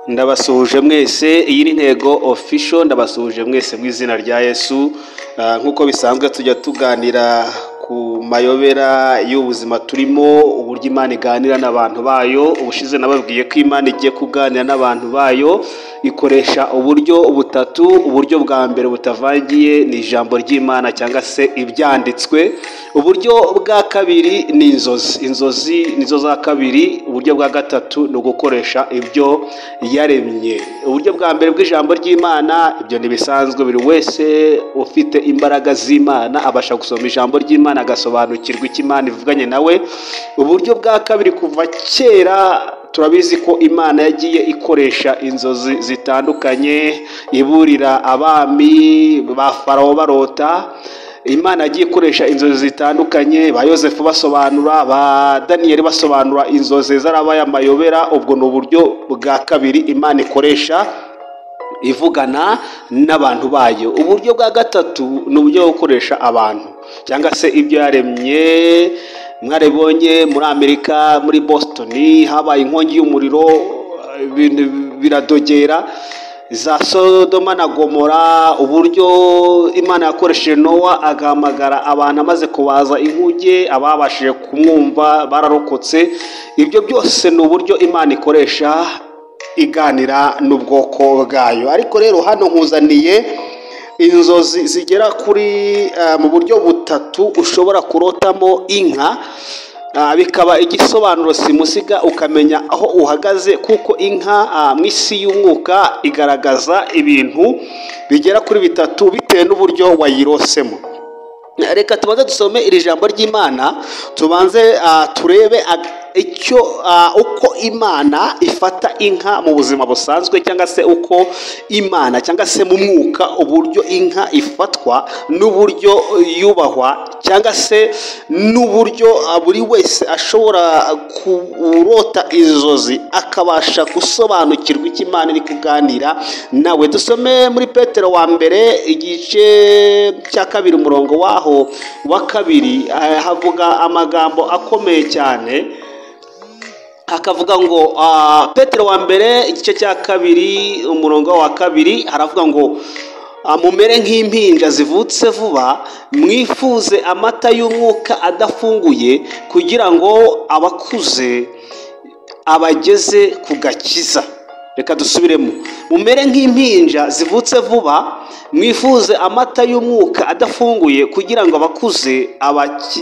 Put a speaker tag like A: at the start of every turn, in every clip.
A: Ndabasuhuje mwese, iyi ni Intego Official. Ndabasuhuje mwese mu izina rya Yesu. Nk'uko bisanzwe tujya tuganira ku mayobera y'ubuzima turimo, uburyo Imana iganira n'abantu bayo. Ubushize nababwiye ko Imana igiye kuganira n'abantu bayo ikoresha uburyo butatu. Uburyo bwa mbere butavangiye ni ijambo ry'Imana cyangwa se ibyanditswe. Uburyo bwa kabiri ni inzozi, inzozi nizo za kabiri. Uburyo bwa gatatu ni ugukoresha ibyo yaremye. Uburyo bwa mbere bw'ijambo ry'Imana, ibyo ntibisanzwe, buri wese ufite imbaraga z'Imana abasha gusoma ijambo ry'Imana agasobanukirwa icyo Imana ivuganye nawe. Uburyo bwa kabiri, kuva kera turabizi ko Imana yagiye ikoresha inzozi zitandukanye, iburira abami ba Farawo barota. Imana yagiye ikoresha inzozi zitandukanye, ba Yosefu basobanura, ba Daniyeli basobanura inzozi zarabaye amayobera. Ubwo ni uburyo bwa kabiri Imana ikoresha ivugana n'abantu bayo. Uburyo bwa gatatu ni uburyo bwo gukoresha abantu cyangwa se ibyo yaremye. Mwaribonye muri Amerika, muri Boston habaye inkongi y'umuriro, ibintu biradogera, za Sodoma na Gomora. Uburyo Imana yakoresheje Nowa agahamagara abantu amaze kubaza inkuge, ababashije kumwumva bararokotse. Ibyo byose ni uburyo Imana ikoresha iganira n'ubwoko bwayo. Ariko rero hano nkuzaniye inzozi zigera kuri mu buryo butatu ushobora kurotamo inka, bikaba igisobanuro simusiga, ukamenya aho uhagaze, kuko inka mu isi y'umwuka igaragaza ibintu bigera kuri bitatu bitewe n'uburyo wayirosemo. Reka tubanze dusome iri jambo ry'Imana, tubanze turebe icyo uko Imana ifata inka mu buzima busanzwe, cyangwa se uko Imana cyangwa se mu mwuka uburyo inka ifatwa n'uburyo yubahwa, cyangwa se n'uburyo buri wese ashobora kurota inzozi akabasha gusobanukirwa icyo Imana iri kuganira nawe. Dusome muri Petero wa mbere igice cya kabiri umurongo waho wa kabiri, havuga amagambo akomeye cyane. Hakavuga ngo Petero wa mbere igice cya kabiri umurongo wa kabiri haravuga ngo mumere nk'impinja zivutse vuba, mwifuze amata y'umwuka adafunguye, kugira ngo abakuze abageze ku gakiza. Reka dusubiremo, mumere nk'impinja zivutse vuba, mwifuze amata y'umwuka adafunguye, kugira ngo abakuze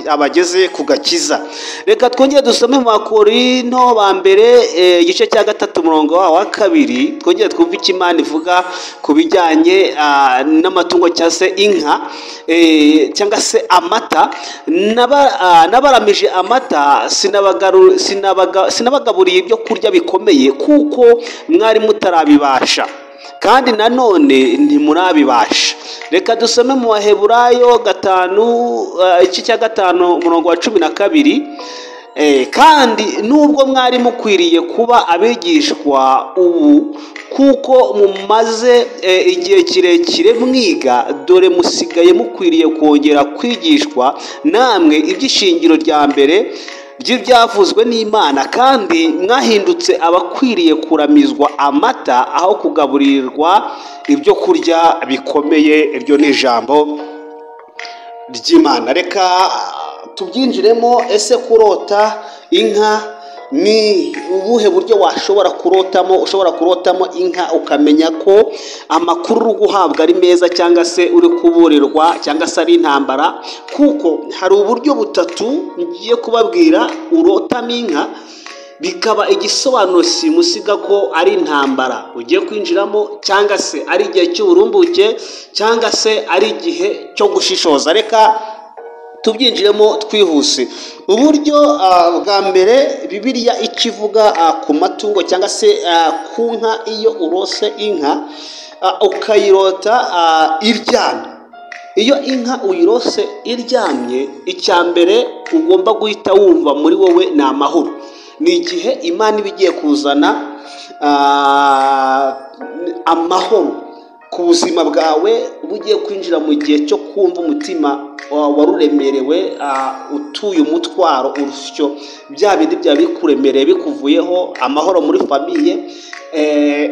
A: abageze ku gakiza. Reka twongere dusome mu Bakorinto ba mbere igice cya gatatu umurongo wa kabiri, twongere twumve icyo Imana ivuga ku bijyanye n'amatungo cyangwa se inka cyangwa se amata. Nabaramije amata, sinabagaburiye ibyo kurya bikomeye, kuko mwari mutarabibasha, kandi nanone ntimurabibasha. Reka dusome mu Baheburayo 5 igice cya 5 umurongo wa 12. Kandi nubwo mwari mukwiriye kuba abigishwa ubu, kuko mumaze igihe kirekire mwiga, dore musigaye mukwiriye kongera kwigishwa namwe iby'ishingiro rya mbere by'ibyavuzwe n'Imana, kandi mwahindutse abakwiriye kuramizwa amata aho kugaburirwa ibyo kurya bikomeye. Iryo ni ijambo ry'Imana. Reka tubyinjiremo. Ese kurota inka ni ubuhe buryo washobora kurotamo? Ushobora kurotamo inka ukamenya ko amakuru uri guhabwa ari meza, cyangwa se uri kuburirwa, cyangwa se ari intambara, kuko hari uburyo butatu ngiye kubabwira urotamo inka bikaba igisobanuro simusiga ko ari intambara ugiye kwinjiramo, cyangwa se ari igihe cy'uburumbuke, cyangwa se ari igihe cyo gushishoza. Reka tubyinjiremo twihuse. Uburyo bwa mbere Bibiliya ikivuga ku matungo cyangwa se ku nka, iyo urose inka ukayirota iryamye, iyo inka uyirose iryamye, icya mbere ugomba guhita wumva muri wowe ni amahoro. Ni igihe Imana iba igiye kuzana amahoro. ku buzima bwawe. Uba ugiye kwinjira mu gihe cyo kumva umutima waruremerewe, utuye umutwaro, urusyo, bya bindi byaba bikuremereye bikuvuyeho. Amahoro muri famille,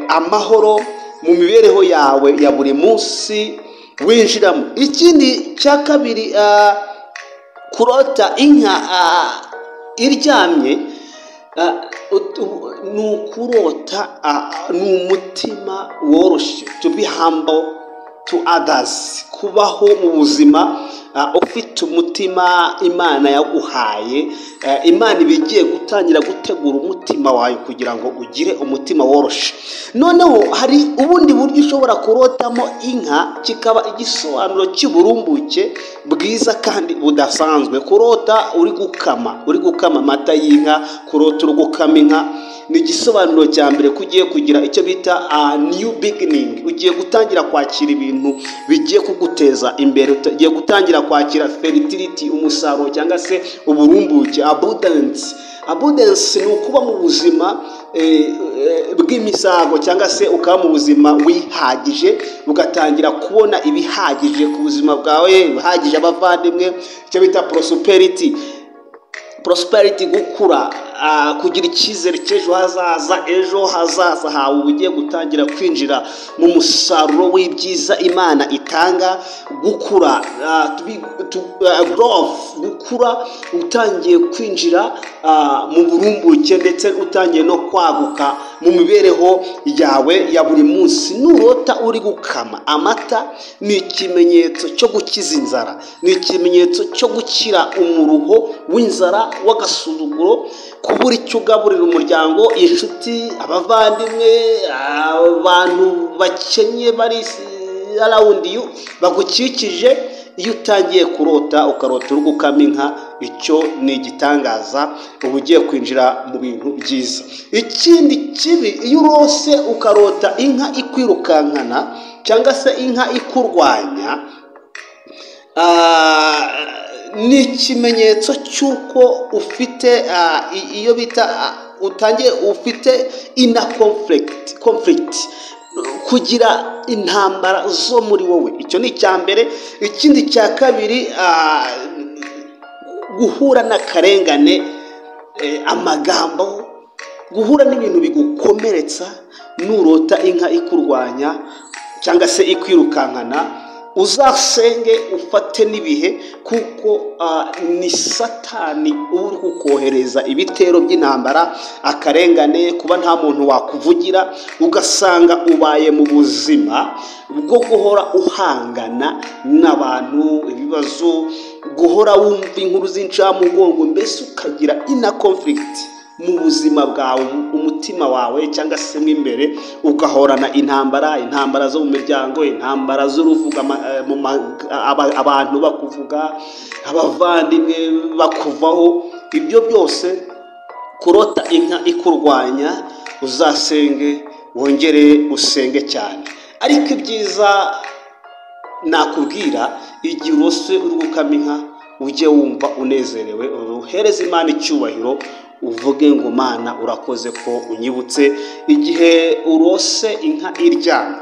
A: amahoro mu mibereho yawe ya buri munsi winjiramo. Ikindi cya kabiri, kurota inka iryamye ni ukurota ni umutima woroshye, to be humble to others, kubaho mu buzima ufite umutima Imana yaguhaye. Imana iba igiye gutangira gutegura umutima wawe kugira ngo ugire umutima woroshe. Noneho hari ubundi buryo ushobora kurotamo inka, kikaba igisobanuro cy'uburumbuke bwiza kandi budasanzwe. Kurota uri gukama amata y'inka, kurota uri gukama inka ni igisobanuro cya mbere ko ugiye kugira icyo bita new beginning. Ugiye gutangira kwakira ibintu bigiye kuguteza imbere, ugiye gutangira kwakira fertility, umusaruro cyangwa se uburumbuke, abundance. Abundance ni ukuba mu buzima bw'imisago, cyangwa se ukaba mu buzima wihagije, ugatangira kubona ibihagije ku buzima bwawe, ibihagije abavandimwe, icyo bita prosperity. Prosperity, gukura, kugira icyizere cy'ejo hazaza. Ejo hazaza hawe uba ugiye gutangira kwinjira mu musaruro w'ibyiza Imana itanga. Gukura, growth, gukura, utangiye kwinjira mu burumbuke, ndetse utangiye no kwaguka mu mibereho yawe ya buri munsi. Nurota uri gukama amata, ni ikimenyetso cyo gukiza inzara, ni ikimenyetso cyo gukira umuruho w'inzara, w'agasuzuguro, kubura icyo ugaburira umuryango, inshuti, abavandimwe, abantu bakennye bari around you, bagukikije. Iyo utangiye kurota, ukarota uri gukama inka, icyo ni igitangaza, uba ugiye kwinjira mu bintu byiza. Ikindi kibi, iyo urose ukarota inka ikwirukankana cyangwa se inka ikurwanya, ni ikimenyetso cy'uko ufite iyo bita utangiye ufite inner conflict, kugira intambara zo muri wowe. Icyo ni icya mbere. Ikindi cya kabiri, guhura n'akarengane, amagambo, guhura n'ibintu bigukomeretsa. Nurota inka ikurwanya cyangwa se ikwirukankana, uzasenge, ufate n'ibihe, kuko ni Satani uba uri kukohereza ibitero by'intambara, akarengane, kuba nta muntu wakuvugira, ugasanga ubaye mu buzima bwo guhora uhangana n'abantu, ibibazo, guhora wumva inkuru z'incamugongo, mbese ukagira inner conflict mu buzima bwawe, umutima wawe cyangwa se mo imbere ugahorana intambara, intambara zo mu miryango, intambara z'uruvuga, abantu bakuvuga, abavandimwe bakuvaho. Ibyo byose, kurota inka ikurwanya, uzasenge, wongere usenge cyane. Ariko ibyiza nakubwira, igihe urose uri gukama inka, ujye wumva unezerewe, uhereze Imana icyubahiro, uvuge ngo: "Mana, urakoze ko unyibutse." Igihe urose inka iryamye,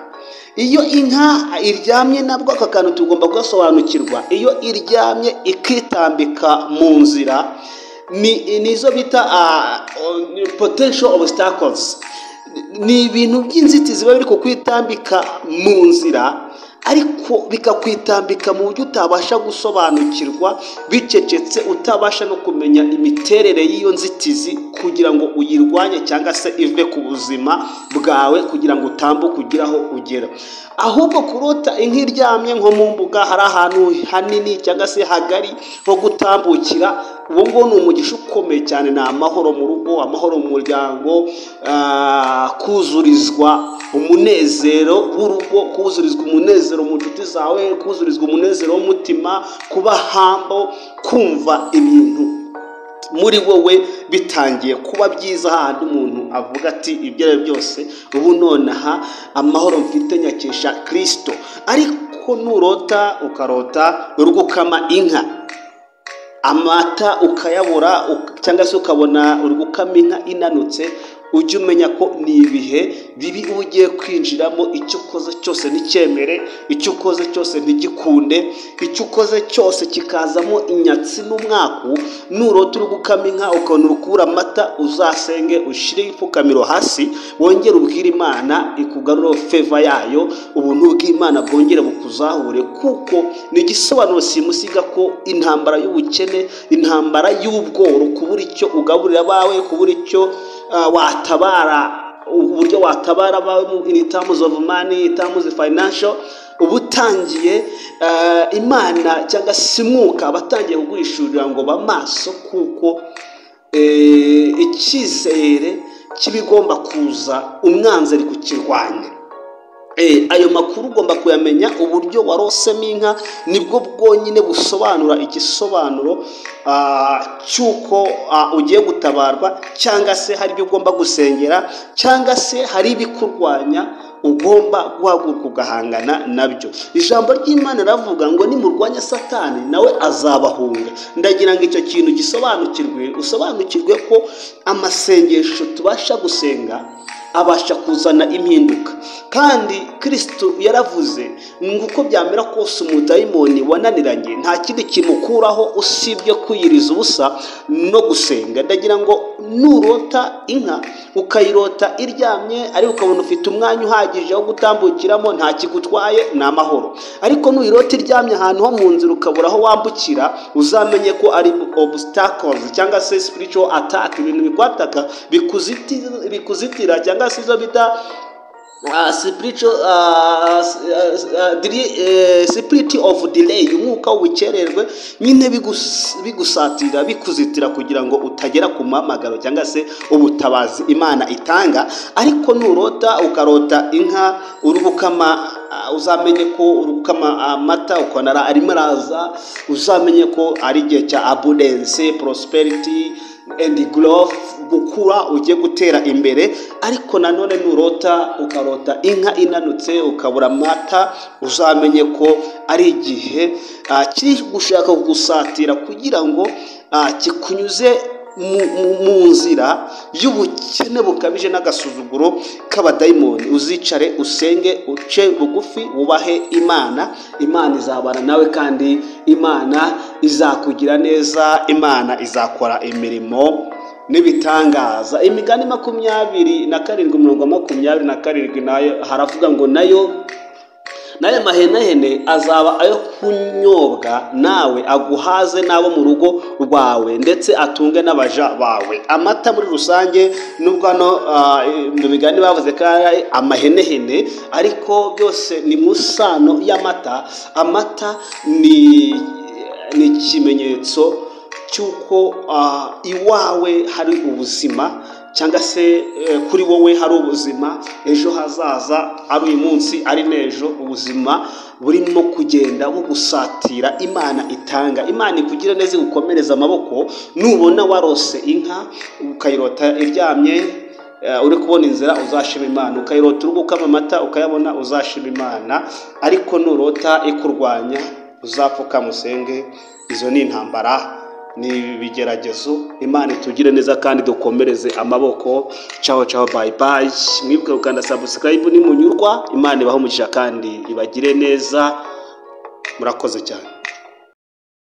A: iyo inka iryamye, nabwo aka kantu tugomba kugasobanukirwa. Iyo iryamye ikitambika mu nzira, ni nizo bita potential obstacles, ni ibintu by'inzitizi biba biri kukwitambika mu nzira, ariko bikakwitambika mu buryo utabasha gusobanukirwa, bicecetse, utabasha no kumenya imiterere y'iyo nzitizi kugira ngo uyirwanye cyangwa se ive ku buzima bwawe, kugira ngo utambuke ugire aho ugera. Ahubwo kurota inka iryamye nko mu mbuga, hari ahantu hanini cyangwa se hagari ho gutambukira, uwo nguwo ni umugisha ukomeye cyane. Ni amahoro mu rugo, amahoro mu muryango, kuzurizwa umunezero w'urugo, kuzurizwa umunezero mu nshuti zawe, kuzurizwa umunezero w'umutima, kuba humble, kumva ibintu muri wowe bitangiye kuba byiza, hahandi umuntu avuga ati: "Ibyo ari byo byose, ubu nonaha amahoro mfite nyakesha Kirisito." Ariko nurota, ukarota uri gukama inka, amata ukayabura, cyangwa se ukabona uri gukama inka inanutse, ujye umenya ko ni ibihe. bibi uba ugiye kwinjiramo. Icyo ukoze cyose nticyemere, icyo ukoze cyose ntigikunde, icyo ukoze cyose kikazamo inyatsi n'umwaku. Nurota uri gukama inka ukabona uri kubura amata, uzasenge ushyire ipfukamiro hasi, wongere ubwire Imana ikugarure favor yayo, ubuntu bw'Imana bwongere bukuzahure, kuko ni igisobanuro simusiga ko intambara y'ubukene, intambara y'ubworo, kubura icyo ugaburira abawe, kubura icyo watabara, uburyo watabara abawe in terms of money, in terms of financial, uba utangiye Imana cyangwa se umwuka aba atangiye kuguhishurira ngo ba maso, kuko icyizere cy'ibigomba kuza umwanzi ari kukirwanya. Ayo makuru ugomba kuyamenya. Uburyo warosemo inka nibwo bwonyine busobanura igisobanuro cy'uko ugiye gutabarwa, cyangwa se hari ibyo ugomba gusengera, cyangwa se hari ibikurwanya ugomba guhaguruka ugahangana nabyo. Ijambo ry'Imana riravuga ngo nimurwanya Satani nawe azabahunga. Ndagira ngo icyo kintu gisobanukirwe, usobanukirwe ko amasengesho tubasha gusenga abasha kuzana impinduka. Kandi Kirisitu yaravuze ngo uko byamera kose umudayimoni wananiranye nta kindi kimukuraho usibye kwiyiriza ubusa no gusenga. Ndagira ngo nurota inka, ukayirota iryamye ariko ukabona ufite umwanya uhagije wo gutambukiramo, nta kigutwaye, ni amahoro. Ariko nuyirota iryamye ahantu ho mu nzira ukabura aho wambukira, uzamenye ko ari obstacles cyangwa se spiritual attack, ibintu bikwataka bikuzitira, cyangwa se izo bita spiritual spirit of delay, umwuka w'ubukererwe nyine, bigusatira, bikuzitira kugira ngo utagera ku muhamagaro cyangwa se ubutabazi Imana itanga. Ariko nurota, ukarota inka uri gukama, uzamenye ko uri gukama amata ukabona arimo araza, uzamenye ko ari igihe cya abundance, prosperity and growth, gukura, ugiye gutera imbere. Ariko nanone nurota, ukarota inka inanutse, ukabura amata, uzamenye ko ari igihe kiri gushaka kugusatira kugira ngo kikunyuze mu nzira y'ubukene bukabije n'agasuzuguro k'abadayimoni. Uzicare usenge, uce bugufi, wubahe Imana. Imana izabana nawe kandi Imana izakugira neza, Imana izakora imirimo n'ibitangaza. Imigani 27 umurongo 27 nayo haravuga ngo nayo n'aya mahenehene azaba ayo kunyobwa nawe, aguhaze n'abo mu rugo rwawe, ndetse atunge n'abaja bawe. Amata muri rusange, nubwo hano mu migani bavuze ko ari amahenehene, ariko byose ni mu sano y'amata. Amata ni ikimenyetso cy'uko iwawe hari ubuzima, cyangwa se kuri wowe hari ubuzima, ejo hazaza ari uyu munsi, ari n'ejo, ubuzima burimo kugenda bugusatira Imana itanga. Imana ikugira neza, igukomereza amaboko. Nubona warose inka, ukayirota iryamye, uri kubona inzira, uzashima Imana. Ukayirota uri gukama amata ukayabona, uzashima Imana. Ariko nurota ikurwanya, uzapfukama usenge. Izo ni intambara, ni ibigeragezo. Imana itugire neza kandi dukomereze amaboko. Ciao ciao, bye bye. Mwibuke gukanda subscribe nimunyurwa. Imana ibahe umugisha kandi ibagire neza. Murakoze cyane.